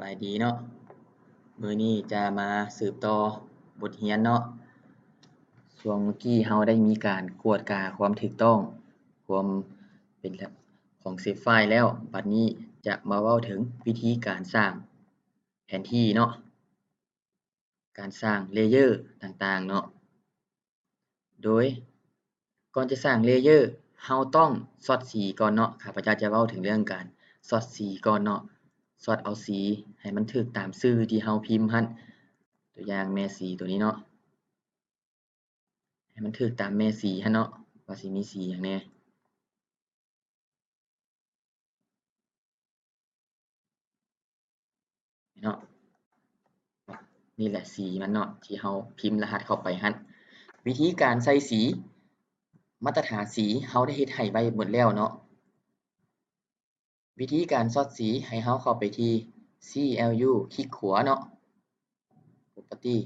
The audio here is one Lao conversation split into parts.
ບາຍດີເນາະ, ມື້ນີ້ຈະມາສືບຕໍ່ບົດຮຽນເນາະ. ຊ່ວງເມື່ອກີ້ເຮົາໄດ້ມີການກວດກາຄວາມຖືກຕ້ອງ ຄວາມເປັນລະບຽບຂອງເຊບຟາຍແລ້ວ, ບັດນີ້ຈະມາເວົ້າເຖິງວິທີການສ້າງແຜນທີ່ເນາະ, ການສ້າງເລເຢີຕ່າງໆເນາະ. ໂດຍ ກ່ອນຈະສ້າງເລເຢີ ເຮົາຕ້ອງຊອດສີກ່ອນເນາະ. ຂ້າພະເຈົ້າຈະເວົ້າເຖິງເລື່ອງການຊອດສີກ່ອນເນາະ, ຊອດເອົາສີໃຫ້ມັນຖືກຕາມຊື່ທີ່ເຮົາພິມຫັ້ນ. ຕົວຢ່າງແມ່ສີຕົວນີ້ເນາະ, ໃຫ້ມັນຖືກຕາມແມ່ສີຫັ້ນເນາະ ວ່າຊິມີສີຫຍັງແດ່. ເນາະ ນີ້ແຫຼະສີມັນເນາະ ທີ່ເຮົາພິມລະຫັດເຂົ້າໄປຫັ້ນ. ວິທີການໃສ່ສີ ມາດຕະຖານສີເຮົາໄດ້ເຮັດໃຫ້ໄວ້ໝົດແລ້ວເນາະ. ວິທີການຊອດສີ ໃຫ້ເຮົາເຂົ້າໄປທີ່ CLU ຄລິກຂວາເນາະ Property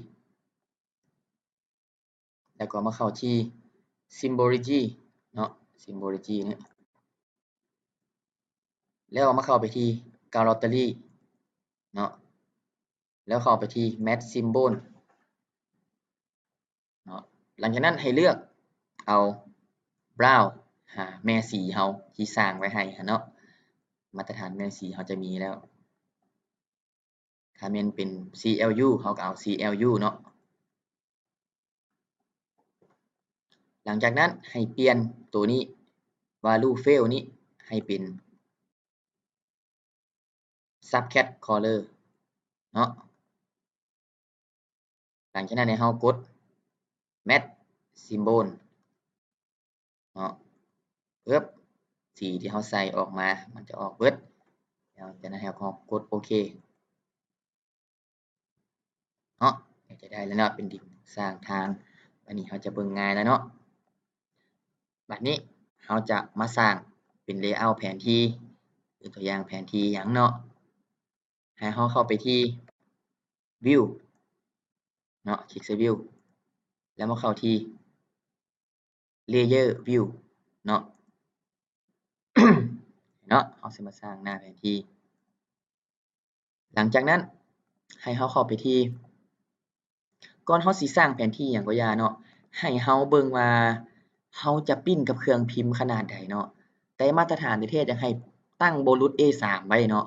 ແລ້ວກໍມາເຂົ້າທີ່ Symbology ເນາະ Symbology ນີ້ ແລ້ວມາເຂົ້າໄປທີ່ Gallery ເນາະ ແລ້ວເຂົ້າໄປທີ່ Matte Symbol ເນາະ. ຫຼັງຈາກນັ້ນໃຫ້ເລືອກເອົາ Brown ຫາແມ່ສີເຮົາທີ່ສ້າງໄວ້ໃຫ້ຫັ້ນເນາະ, ມາດຕະຖານແມ່ສີເຮົາຈະມີແລ້ວ. ຖ້າແມ່ນເປັນ CLU ເຮົາກໍເອົາ CLU ເນາະ. ຫຼັງຈາກນັ້ນໃຫ້ປ່ຽນໂຕນີ້ Value Fill ນີ້ໃຫ້ເປັນ Subcat Color ເນາະ. ຫຼັງຈາກນັ້ນໃຫ້ເຮົາກົດ Matte Symbol ເນາະ ເອີບ ສີທີ່ເຮົາໃສ່ອອກມາ ມັນຈະອອກເບິດ. ແລ້ວຈາກນັ້ນໃຫ້ເຮົາກໍກົດໂອເຄເນາະ, ກໍຈະໄດ້ແລ້ວເນາະ ເປັນດິນສ້າງທາງ. ບາດນີ້ເຮົາຈະເບິ່ງງ່າຍແລ້ວເນາະ. ບາດນີ້ເຮົາຈະມາສ້າງເປັນ Layout ແຜນທີ່, ເປັນຕົວຢ່າງແຜນທີ່ຫຍັງເນາະ. ໃຫ້ເຮົາເຂົ້າໄປທີ່ View ເນາະ, ຄລິກໃສ່ View ແລ້ວມາເຂົ້າທີ່ Layer View ເນາະ ເນາະ ເຮົາຊິມາສ້າງໜ້າແຜນທີ່. ຫຼັງຈາກນັ້ນໃຫ້ເຮົາເຂົ້າໄປທີ່ ກ່ອນເຮົາຊິສ້າງແຜນທີ່ຫຍັງກໍຢ່າເນາະ, ໃຫ້ເຮົາເບິ່ງວ່າເຮົາຈະປຣິ້ນກັບເຄື່ອງພິມຂະໜາດໃດເນາະ. ແຕ່ມາດຕະຖານແທ້ໆ ຢາກໃຫ້ຕັ້ງບໍ່ຫຼຸດ A ສາມໄວ້ເນາະ.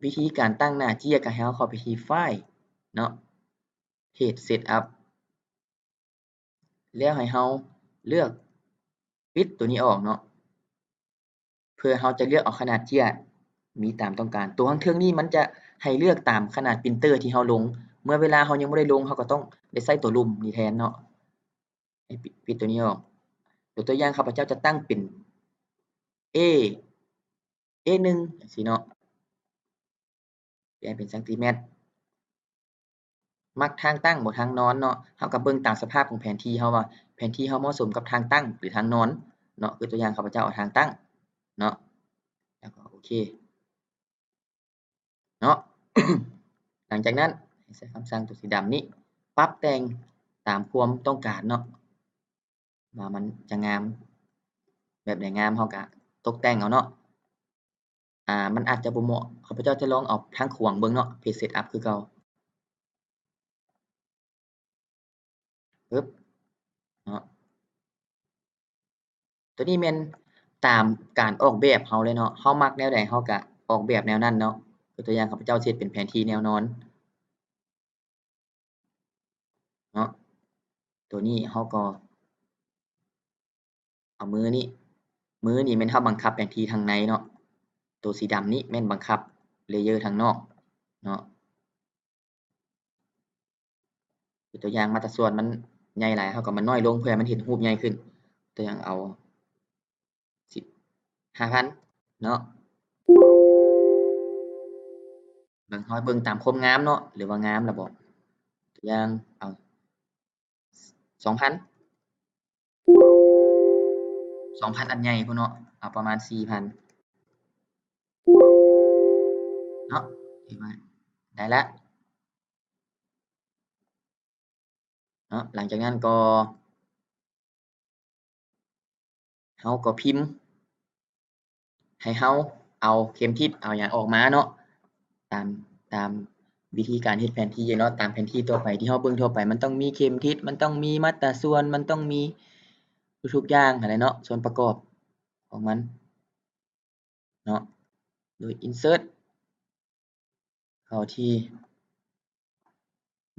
ວິທີການຕັ້ງໜ້າເຈ້ຍ ກໍໃຫ້ເຮົາເຂົ້າໄປທີ່ File ເນາະ Page Setup ແລ້ວໃຫ້ເຮົາເລືອກປິດຕົວນີ້ອອກເນາະ. ເພື່ອເຮົາຈະເລືອກເອົາຂະໜາດເຈ້ຍມີຕາມຕ້ອງການ. ຕົວຂ້າງເທິງນີ້ມັນຈະໃຫ້ເລືອກຕາມຂະໜາດປຣິນເຕີທີ່ເຮົາລົງ. ເມື່ອເວລາເຮົາຍັງບໍ່ໄດ້ລົງ ເຮົາກໍຕ້ອງໄດ້ໃຊ້ຕົວລຸ່ມນີ້ແທນເນາະ. ໃຫ້ປິດ ປິດຕົວນີ້ອອກ. ຕົວ ຕົວຢ່າງ ຂ້າພະເຈົ້າຈະຕັ້ງເປັນ A A ໜຶ່ງ ຈັ່ງຊີ້ເນາະ. ແປເປັນຊັງຕີແມັດ. ມັກທາງຕັ້ງບໍ່ທາງນອນເນາະ, ເຮົາກໍເບິ່ງຕາມສະພາບຂອງແຜນທີ່ເຮົາວ່າ ແຜນທີ່ເຮົາເໝາະສົມກັບທາງຕັ້ງ ຫຼື ທາງນອນເນາະ. ຄືຕົວຢ່າງ ຂ້າພະເຈົ້າເອົາທາງຕັ້ງເນາະ ແລ້ວກໍໂອເຄເນາະ. ຫຼັງຈາກນັ້ນໃຫ້ໃຊ້ຄຳສັ່ງຕົວສີດຳນີ້ ປັບແຕ່ງຕາມຄວາມຕ້ອງການເນາະ ວ່າມັນຈະງາມແບບໃດງາມ ເຮົາກະຕົກແຕ່ງເອົາເນາະ. ອາ ມັນອາດຈະບໍ່ເໝາະ, ຂ້າພະເຈົ້າຈະລອງເອົາທາງຂວາງເບິ່ງເນາະ, Page Setup ຄືເກົ່າ. ປຶບ ເນາະ. ຕົວນີ້ແມ່ນຕາມການອອກແບບເຮົາເລີຍເນາະ, ເຮົາມັກແນວໃດເຮົາກະອອກແບບແນວນັ້ນເນາະ. ຍົກຕົວຢ່າງ ຂ້າພະເຈົ້າເຮັດເປັນແຜນທີ່ແນວນອນເນາະ. ຕົວນີ້ເຮົາກໍເອົາມືນີ້, ມືນີ້ແມ່ນເຮົາບັງຄັບແຜນທີ່ທາງໃນເນາະ, ຕົວສີດຳນີ້ແມ່ນບັງຄັບ layer ທາງນອກເນາະ. ຕົວຢ່າງ ມາດຕະສ່ວນມັນໃຫຍ່ຫຼາຍ ເຮົາກໍມານ້ອຍລົງ ເພື່ອໃຫ້ມັນເຫັນຮູບໃຫຍ່ຂຶ້ນ. ຕົວຢ່າງເອົາ ສິບ ຫ້າພັນເນາະ. ເບິ່ງ ເຮົາເບິ່ງຕາມຄວາມງາມເນາະ ຫຼືວ່າງາມລະບໍ່. ຕົວຢ່າງເອົາ ສອງພັນ ສອງພັນອັນໃຫຍ່ພຸ້ນເນາະ, ເອົາປະມານສີ່ພັນເນາະ. ໄດ້ລະເນາະ. ຫຼັງຈາກນັ້ນກໍ ເຮົາກໍພິມ ໃຫ້ເຮົາເອົາເຂັມທິດ ເອົາຫຍັງອອກມາເນາະ. າມ ຕາມວິທີການເຮັດແຜນທີ່ເນາະ, ຕາມແຜນທີ່ທົ່ວໄປທີ່ເຮົາເບິ່ງທົ່ວໄປ ມັນຕ້ອງມີເຂັມທິດ, ມັນຕ້ອງມີມາດຕາສ່ວນ, ມັນຕ້ອງມີທຸກໆຢ່າງຫັ້ນແຫຼະເນາະ, ສ່ວນປະກອບຂອງມັນເນາະ. ໂດຍ insert ເຂົ້າທີ່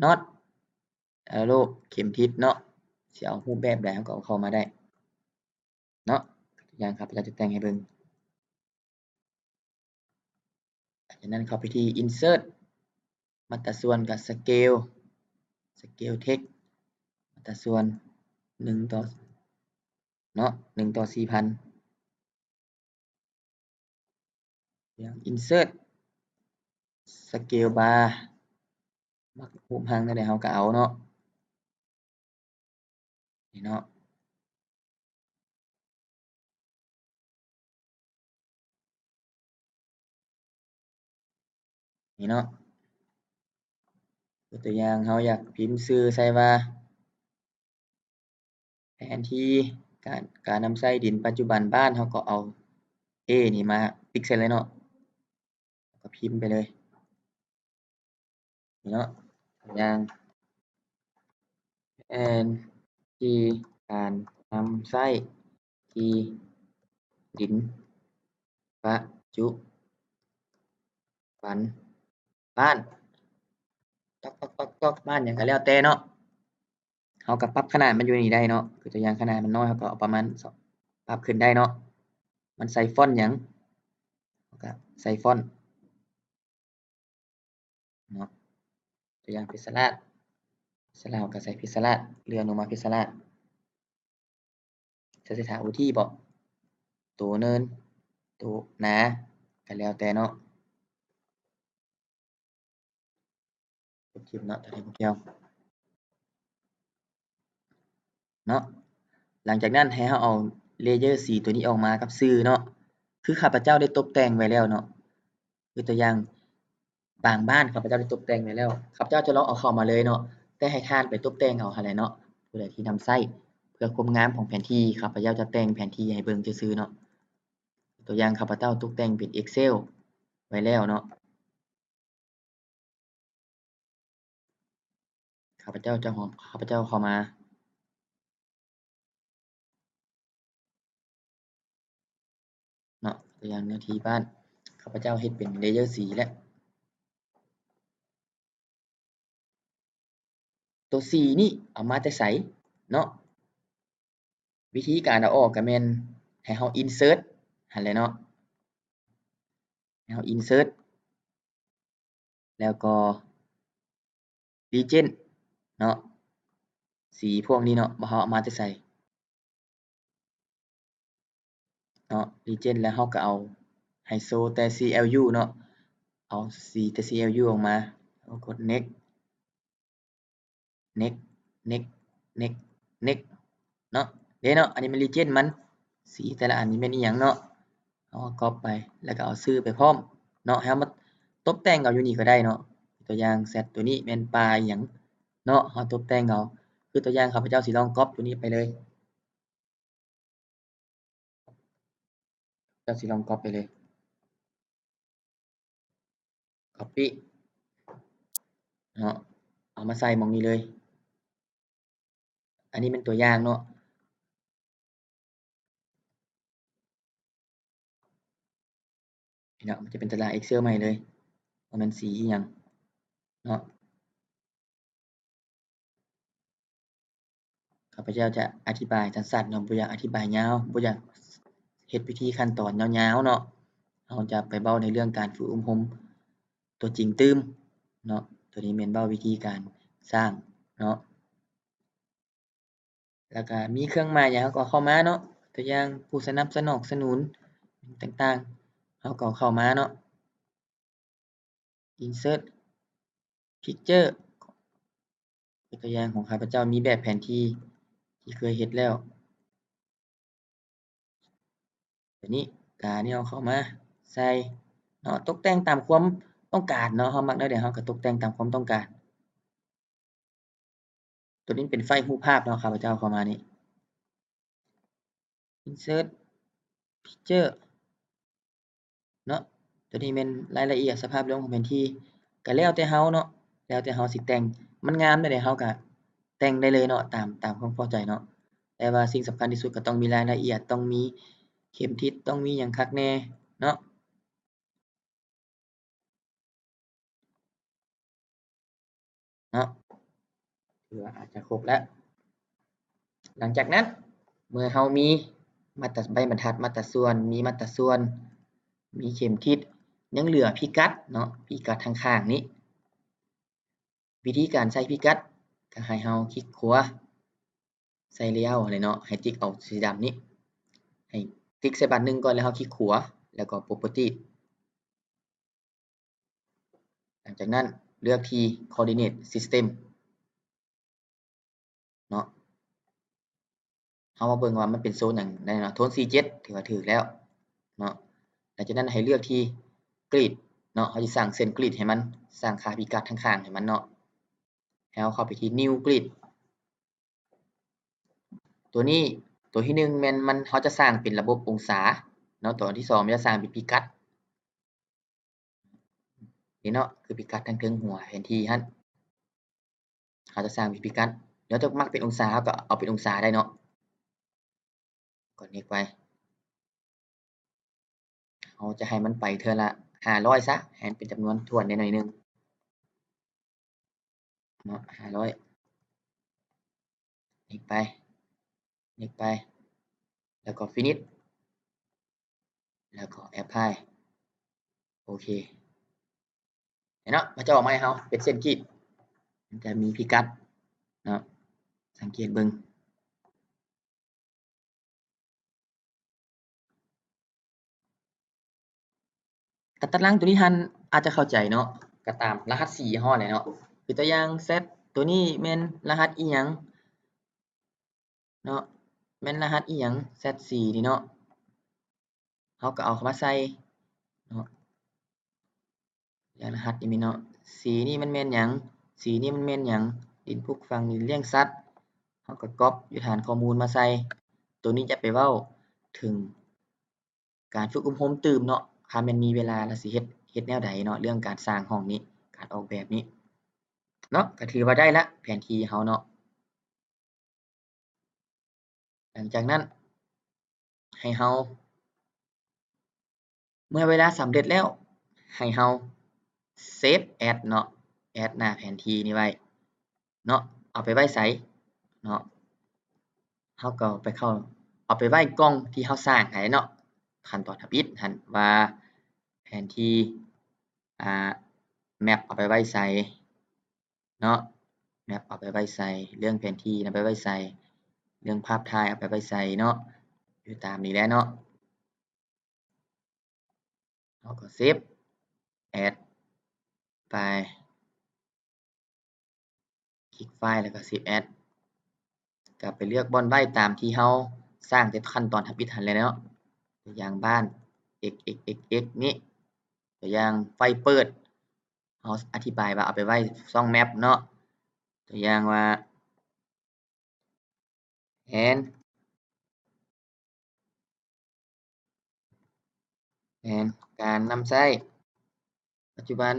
not arrow ເຂັມທິດເນາະ, ຊິເອົາຮູບແບບໃດເຮົາກໍເອົາເຂົ້າມາໄດ້ເນາະ. ຕົວຢ່າງຂ້າພະເຈົ້າຈະແຕ່ງໃຫ້ເບິ່ງ. ຈາກນັ້ນເຂົ້າໄປທີ່ insert ມາດຕາສ່ວນກັບ scale, scale text ມາດຕາສ່ວນໜຶ່ງຕໍ່ ເນາະ ໜຶ່ງຕໍ່ສີ່ພັນ. ຢ່າງ insert scale bar ມັກຮູບຮ່າງແນວໃດເຮົາກໍເອົາເນາະ ນີ້ເນາະ. ນີ້ເນາະ ຍົກຕົວຢ່າງ ເຮົາຢາກພິມຊື່ໃສ່ວ່າ ແຜນທີ່ການ ການນຳໃຊ້ດິນປັດຈຸບັນບ້ານ, ເຮົາກໍເອົາ A ນີ້ມາຕິກໃສ່ເລີຍເນາະ ແລ້ວກໍພິມໄປເລີຍ. ນີ້ເນາະ ຕົວຢ່າງ ແຜນທີ່ການນຳໃຊ້ທີ່ດິນປັດຈຸບັນບ້ານ ຕອກໆໆໆ ບ້ານຫຍັງກໍແລ້ວແຕ່ເນາະ, ເຮົາກໍປັບຂະໜາດມັນຢູ່ນີ້ໄດ້ເນາະ. ຄືຕົວຢ່າງຂະໜາດມັນນ້ອຍ ເຮົາກໍເອົາປະມານ ປັບຂຶ້ນໄດ້ເນາະ. ມັນໃສ່ຟອນຫຍັງ ເຮົາກໍໃສ່ຟອນ ເນາະ. ຕົວຢ່າງ ເພັດສະລາດ ເພັດສະລາດ ເຮົາກໍໃສ່ເພັດສະລາດ ເລື່ອນລົງມາເພັດສະລາດ. ຈະໃສ່ຖ້າໂອທີບໍ ໂຕເນີນ ໂຕໜາ ກໍແລ້ວແຕ່ເນາະ. ຈົບຄລິບເນາະ ຕົວນີ້ບໍ່ກ່ຽວເນາະ. ຫຼັງຈາກນັ້ນໃຫ້ເຮົາເອົາ layer ສີຕົວນີ້ອອກມາກັບຊື່ເນາະ. ຄືຂ້າພະເຈົ້າໄດ້ຕົບແຕ່ງໄວ້ແລ້ວເນາະ, ຍົກຕົວຢ່າງ ບາງບ້ານຂ້າພະເຈົ້າໄດ້ຕົບແຕ່ງໄວ້ແລ້ວ, ຂ້າພະເຈົ້າຈະລອງເອົາເຂົ້າມາເລີຍເນາະ, ແຕ່ໃຫ້ທ່ານໄປຕົບແຕ່ງເອົາຫັ້ນແຫຼະເນາະ. ຜູ້ໃດທີ່ນຳໃຊ້ເພື່ອຄວາມງາມຂອງແຜນທີ່, ຂ້າພະເຈົ້າຈະແຕ່ງແຜນທີ່ໃຫ້ເບິ່ງຊື່ໆເນາະ. ຕົວຢ່າງ ຂ້າພະເຈົ້າຕົກແຕ່ງເປັນ Excel ໄວ້ແລ້ວເນາະ. ຂ້າພະເຈົ້າຈະ ຂ້າພະເຈົ້າເຂົ້າມາເນາະ, ຕົວຢ່າງເນື້ອທີ່ບ້ານ ຂ້າພະເຈົ້າເຮັດເປັນ layer ສີແຫຼະ. ໂຕສີນີ້ເອົາມາແຕ່ໃສເນາະ? ວິທີການເອົາອອກກໍແມ່ນໃຫ້ເຮົາ insert ຫັ້ນແຫຼະເນາະ, ໃຫ້ເຮົາ insert ແລ້ວກໍ legend ເນາະ, ສີພວກນີ້ເນາະ ວ່າເຮົາເອົາມາແຕ່ໃສເນາະ, legend ແລ້ວເຮົາກໍເອົາ ໃຫ້ໂຊແຕ່ CLU ເນາະ, ເອົາສີແຕ່ CLU ອອກມາ ແລ້ວກໍກົດ next next next next next ເນາະ. ເດ້ເນາະ ອັນນີ້ແມ່ນ legend ມັນ, ສີແຕ່ລະອັນນີ້ແມ່ນອີ່ຫຍັງເນາະ, ເຮົາກໍກັອບໄປ ແລ້ວກໍເອົາຊື່ໄປພ້ອມເນາະ. ໃຫ້ເຮົາມາຕົບແຕ່ງເອົາຢູ່ນີ້ກໍໄດ້ເນາະ. ຕົວຢ່າງ Z ຕົວນີ້ແມ່ນປ່າອີ່ຫຍັງເນາະ, ເຮົາຕົບແຕ່ງເອົາ. ຄືຕົວຢ່າງ ຂ້າພະເຈົ້າຊິລອງກັອບຕົວນີ້ໄປເລີຍ. ເຈົ້າຊິລອງກັອບໄປເລີຍ copy ເນາະ, ເອົາມາໃສ່ໝ່ອງນີ້ເລີຍ. ອັນນີ້ແມ່ນຕົວຢ່າງເນາະ. ເນາະ ມັນຈະເປັນຕາລາງ Excel ໃໝ່ເລີຍ, ວ່າແມ່ນສີອີ່ຫຍັງເນາະ. ຂ້າພະເຈົ້າຈະອະທິບາຍສັ້ນໆເນາະ, ບໍ່ຢາກອະທິບາຍຍາວ, ບໍ່ຢາກເຮັດພິທີຂັ້ນຕອນຍາວໆເນາະ. ເຮົາຈະໄປເວົ້າໃນເລື່ອງການຝຶກອົບຮົມຕົວຈິງຕື່ມເນາະ. ຕົວນີ້ແມ່ນເວົ້າວິທີການສ້າງເນາະ. ແລ້ວກະມີເຄື່ອງໝາຍຫຍັງເຮົາກໍເອົາເຂົ້າມາເນາະ, ຕົວຢ່າງ ຜູ້ສະໜັບສະໜອງສະໜູນຕ່າງໆ ເຮົາກໍເອົາເຂົ້າມາເນາະ. Insert Picture ຕົວຢ່າງຂອງຂ້າພະເຈົ້າມີແບບແຜນທີ່ທີ່ເຄີຍເຮັດແລ້ວ. ຕົວນີ້ກະນີ້ເອົາເຂົ້າມາໃສ່ເນາະ, ຕົກແຕ່ງຕາມຄວາມຕ້ອງການເນາະ, ເຮົາມັກແນວໃດເຮົາກໍຕົກແຕ່ງຕາມຄວາມຕ້ອງການ. ຕົວນີ້ເປັນໄຟລ໌ຮູບພາບເນາະ, ຂ້າພະເຈົ້າເຂົ້າມານີ້ Insert Picture ເນາະ, ຕົວນີ້ແມ່ນລາຍລະອຽດສະພາບລວມຂອງແຜນທີ່ ກະແລ້ວແຕ່ເຮົາເນາະ ແລ້ວແຕ່ເຮົາຊິແຕ່ງ ມັນງາມແນວໃດເຮົາກະແຕ່ງໄດ້ເລີຍເນາະ ຕາມ ຕາມຄວາມພໍໃຈເນາະ ແຕ່ວ່າສິ່ງສຳຄັນທີ່ສຸດກະຕ້ອງມີລາຍລະອຽດ ຕ້ອງມີເຂັມທິດ ຕ້ອງມີຫຍັງຄັກແນ່ເນາະ. ເນາະ ຖືວ່າອາດຈະຄົບແລ້ວ. ຫຼັງຈາກນັ້ນ ເມື່ອເຮົາມີມາດຕະ ໃບບັນທັດມາດຕະສ່ວນ ມີມາດຕະສ່ວນ ມີເຂັມທິດ ຍັງເຫຼືອພິກັດເນາະ ພິກັດທາງຂ້າງນີ້. ວິທີການໃສ່ພິກັດ ກະໃຫ້ເຮົາຄລິກຂວາ ໃສ່ເລເອົາຫັ້ນແຫຼະເນາະ ໃຫ້ຕິກເອົາສີດຳນີ້ ໃຫ້ຕິກໃສ່ບາດໜຶ່ງກ່ອນ ແລ້ວເຮົາຄລິກຂວາ ແລ້ວກໍ Property. ຫຼັງຈາກນັ້ນເລືອກທີ່ Coordinate System ເນາະ ເຮົາມາເບິ່ງວ່າມັນເປັນໂຊນຫຍັງໄດ້ເນາະ ໂທນສີ່ເຈັດ ຖືວ່າຖືກແລ້ວເນາະ. ຫຼັງຈາກນັ້ນໃຫ້ເລືອກທີ່ Grid ເນາະ ເຮົາຊິສ້າງເສັ້ນ Grid ໃຫ້ມັນ ສ້າງຄ່າພິກັດທາງຂ້າງໃຫ້ມັນເນາະ ໃຫ້ເຮົາເຂົ້າໄປທີ່ New Grid. ຕົວນີ້ ຕົວທີໜຶ່ງແມ່ນມັນ ເຮົາຈະສ້າງເປັນລະບົບອົງສາເນາະ ຕົວທີສອງແມ່ນຈະສ້າງເປັນພິກັດ ນີ້ເນາະ ຄືພິກັດທາງເທິງຫົວແຜນທີ່ຫັ້ນ ເຮົາຈະສ້າງເປັນພິກັດ ແລ້ວຈະມັກເປັນອົງສາ ເຮົາກໍເອົາເປັນອົງສາໄດ້ເນາະ ກົດ Next ໄປ. ເຮົາຈະໃຫ້ມັນໄປເທື່ອລະຫ້າຮ້ອຍຊະ ໃຫ້ມັນເປັນຈຳນວນຖ້ວນແດ່ໜ້ອຍໜຶ່ງເນາະ ຫ້າຮ້ອຍ Next ໄປ Next ໄປ ແລ້ວກໍ Finish ແລ້ວກໍ Apply ໂອເຄ ເຫັນເນາະ ມັນຈະອອກມາໃຫ້ເຮົາເປັນເສັ້ນກຣິດ ມັນຈະມີພິກັດເນາະ ສັງເກດເບິ່ງ. ຕາຕະລາງຕົວນີ້ທ່ານອາດຈະເຂົ້າໃຈເນາະ ກໍຕາມລະຫັດສີ່ເຮົາແຫຼະເນາະ ຄືຕົວຢ່າງ Z ຕົວນີ້ແມ່ນລະຫັດອີ່ຫຍັງເນາະ ແມ່ນລະຫັດອີ່ຫຍັງ Z ສີ່ນີ້ເນາະ ເຮົາກໍເອົາເຂົ້າມາໃສ່ເນາະ ຢ່າງລະຫັດນີ້ແມ່ນເນາະ C ນີ້ມັນແມ່ນຫຍັງ C ນີ້ມັນແມ່ນຫຍັງ ດິນປຸກຝັງ ດິນລ້ຽງສັດ ເຮົາກໍກັອບຢູ່ຖານຂໍ້ມູນມາໃສ່ ໂຕນີ້ຈະໄປເວົ້າເຖິງການຝຶກອົບຮົມຕື່ມເນາະ ຖ້າແມ່ນມີເວລາລະຊິເຮັດ ເຮັດແນວໃດເນາະ ເລື່ອງການສ້າງຫ້ອງນີ້ ການອອກແບບນີ້ເນາະ ກໍຖືວ່າໄດ້ລະແຜນທີ່ເຮົາເນາະ. ຫຼັງຈາກນັ້ນໃຫ້ເຮົາ ເມື່ອເວລາສຳເລັດແລ້ວ ໃຫ້ເຮົາ Save As ເນາະ As ໜ້າແຜນທີ່ນີ້ໄວ້ເນາະ ເອົາໄປໄວ້ໃສເນາະ ເຮົາກໍໄປເຂົ້າ ເອົາໄປໄວ້ກ່ອງທີ່ເຮົາສ້າງຫັ້ນເນາະ ຂັ້ນຕອນທຳອິດຫັ້ນວ່າແຜນທີ່ ອາ Map ເອົາໄປໄວ້ໃສ ເນາະ Map ເອົາໄປໄວ້ໃສ ເລື່ອງແຜນທີ່ນຳໄປໄວ້ໃສ ເລື່ອງພາບຖ່າຍເອົາໄປໄວ້ໃສເນາະ ຢູ່ຕາມນີ້ແຫຼະເນາະ ເຮົາກໍ Save As ໄປ ຄລິກ File ແລ້ວກໍ Save As ກໍໄປເລືອກບ່ອນໄວ້ຕາມທີ່ເຮົາສ້າງແຕ່ຂັ້ນຕອນທຳອິດຫັ້ນແຫຼະເນາະ ຕົວຢ່າງບ້ານ X X X X ນີ້ ຕົວຢ່າງໄຟເປີດ ເຮົາອະທິບາຍວ່າເອົາໄປໄວ້ຊ່ອງ Map ເນາະ ຕົວຢ່າງວ່າ ແຜນ ແຜນການນຳໃຊ້ປັດຈຸບັນ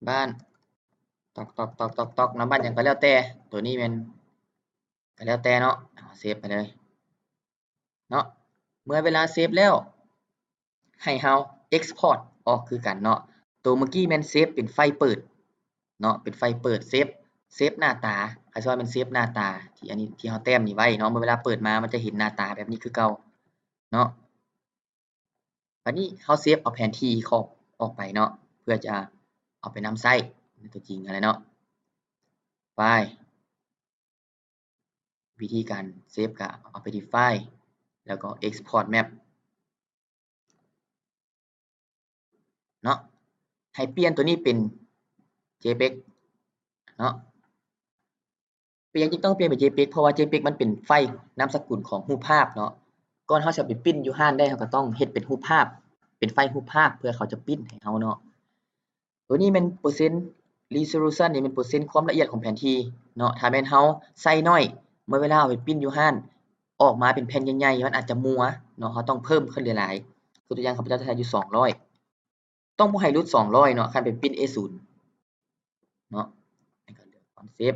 ບ້ານ ຕອກໆໆໆ ເນາະ ບ້ານຫຍັງກໍແລ້ວແຕ່ ຕົວນີ້ແມ່ນ ກໍແລ້ວແຕ່ເນາະ ເຮົາເຊບໄປເລີຍ ເນາະ ເມື່ອເວລາເຊບແລ້ວ ໃຫ້ເຮົາ Export ອອກຄືກັນເນາະ ໂຕເມື່ອກີ້ແມ່ນເຊບເປັນໄຟເປີດເນາະ ເປັນໄຟເປີດ ເຊບ ເຊບໜ້າຕາ ຂ້າຊິວ່າແມ່ນເຊບໜ້າຕາ ທີ່ອັນນີ້ ທີ່ເຮົາແຕ້ມນີ້ໄວ້ເນາະ ເມື່ອເວລາເປີດມາ ມັນຈະເຫັນໜ້າຕາແບບນີ້ຄືເກົ່າເນາະ ບັດນີ້ເຮົາເຊບເອົາແຜນທີ່ຂອບອອກໄປເນາະ ເພື່ອຈະເອົາໄປນຳໃຊ້ໃນຕົວຈິງຫັ້ນແຫຼະເນາະ ໄຟລ໌ ວິທີການເຊບກະເອົາໄປທີ່ File ແລ້ວກໍ Export Map ເນາະ ໃຫ້ປ່ຽນຕົວນີ້ເປັນ JPEG ເນາະ ເປັນຫຍັງຈຶ່ງຕ້ອງປ່ຽນເປັນ JPEG ເພາະວ່າ JPEG ມັນເປັນໄຟລ໌ນາມສະກຸນຂອງຮູບພາບເນາະ ກ່ອນເຮົາຊິເອົາໄປປຣິ້ນຢູ່ຮ້ານໄດ້ ເຮົາກໍຕ້ອງເຮັດເປັນຮູບພາບ ເປັນໄຟລ໌ຮູບພາບ ເພື່ອເຂົາຈະປຣິ້ນໃຫ້ເຮົາເນາະ ຕົວນີ້ແມ່ນເປີເຊັນ resolution ນີ້ແມ່ນເປີເຊັນຄວາມລະອຽດຂອງແຜນທີ່ເນາະ ຖ້າແມ່ນເຮົາໃສ່ໜ້ອຍ ເມື່ອເວລາເອົາໄປປຣິ້ນຢູ່ຮ້ານ ອອກມາເປັນແຜ່ນໃຫຍ່ໆ ມັນອາດຈະມົວເນາະ, ເຮົາຕ້ອງເພີ່ມຂຶ້ນຫຼາຍໆ. ຄືຕົວຢ່າງ ຂ້າພະເຈົ້າຈະໃຊ້ຢູ່ສອງຮ້ອຍ, ຕ້ອງບໍ່ໃຫ້ຫຼຸດສອງຮ້ອຍເນາະ ຄັນເປັນປຣິ້ນ ເອສູນ ເນາະ. ແລ້ວກໍເລືອກຄອນເຊັບ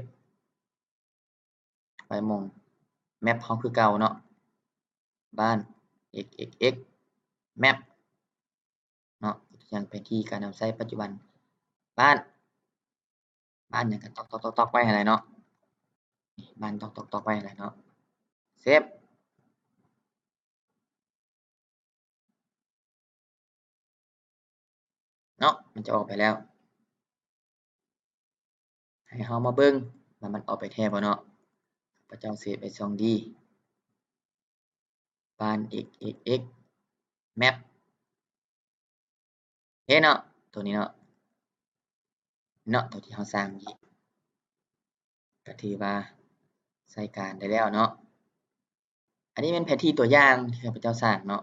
ໄປໝ່ອງແມັບເຮົາຄືເກົ່າເນາະ, ບ້ານ ເອັກເອັກເອັກ ແມັບ ເນາະ. ຕົວຢ່າງແຜນທີ່ການນຳໃຊ້ປັດຈຸບັນ ບ້ານ ບ້ານຫຍັງກໍຕອກໆໆໄວ້ຫັ້ນແຫຼະເນາະ, ບ້ານຕອກໆໆໄວ້ຫັ້ນແຫຼະເນາະ. ເຊບ ເນາະ ມັນຈະອອກໄປແລ້ວ. ໃຫ້ເຮົາມາເບິ່ງວ່າມັນອອກໄປແທ້ບໍ່ເນາະ. ຂ້າພະເຈົ້າເຊບໄວ້ຊ່ອງດີ ບ້ານ ເອັກເອັກເອັກ ແມັບ ເຫັນເນາະ ໂຕນີ້ເນາະ ເນາະ ໂຕທີ່ເຮົາສ້າງນີ້ ກໍຖືວ່າໃຊ້ການໄດ້ແລ້ວເນາະ. ອັນນີ້ແມ່ນແຜນທີ່ຕົວຢ່າງທີ່ຂ້າພະເຈົ້າສ້າງເນາະ,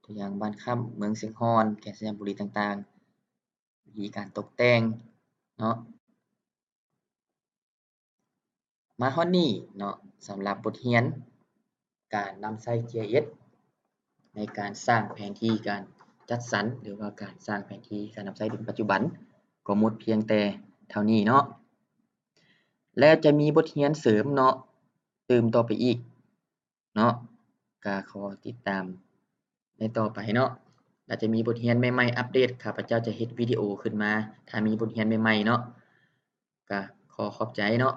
ຕົວຢ່າງບ້ານຄ້ຳ ເມືອງຊຽງຮ່ອນ ແຂວງໄຊຍະບູລີຕ່າງໆ, ວິທີການຕົກແຕ່ງເນາະ. ມາຮອດນີ້ເນາະ, ສຳລັບບົດຮຽນການນຳໃຊ້ ຈີໄອເອັສ ໃນການສ້າງແຜນທີ່ການຈັດສັນ ຫຼືວ່າການສ້າງແຜນທີ່ການນຳໃຊ້ໃນປັດຈຸບັນ ກໍໝົດພຽງແຕ່ເທົ່ານີ້ເນາະ. ແລ້ວຈະມີບົດຮຽນເສີມເນາະ ຕື່ມຕໍ່ໄປອີກເນາະ, ກໍຂໍຕິດຕາມໃນຕໍ່ໄປເນາະ. ອາດຈະມີບົດຮຽນໃໝ່ໆອັບເດດ, ຂ້າພະເຈົ້າຈະເຮັດວິດີໂອຂຶ້ນມາ ຖ້າມີບົດຮຽນໃໝ່ໆເນາະ. ກໍຂໍຂອບໃຈເນາະ.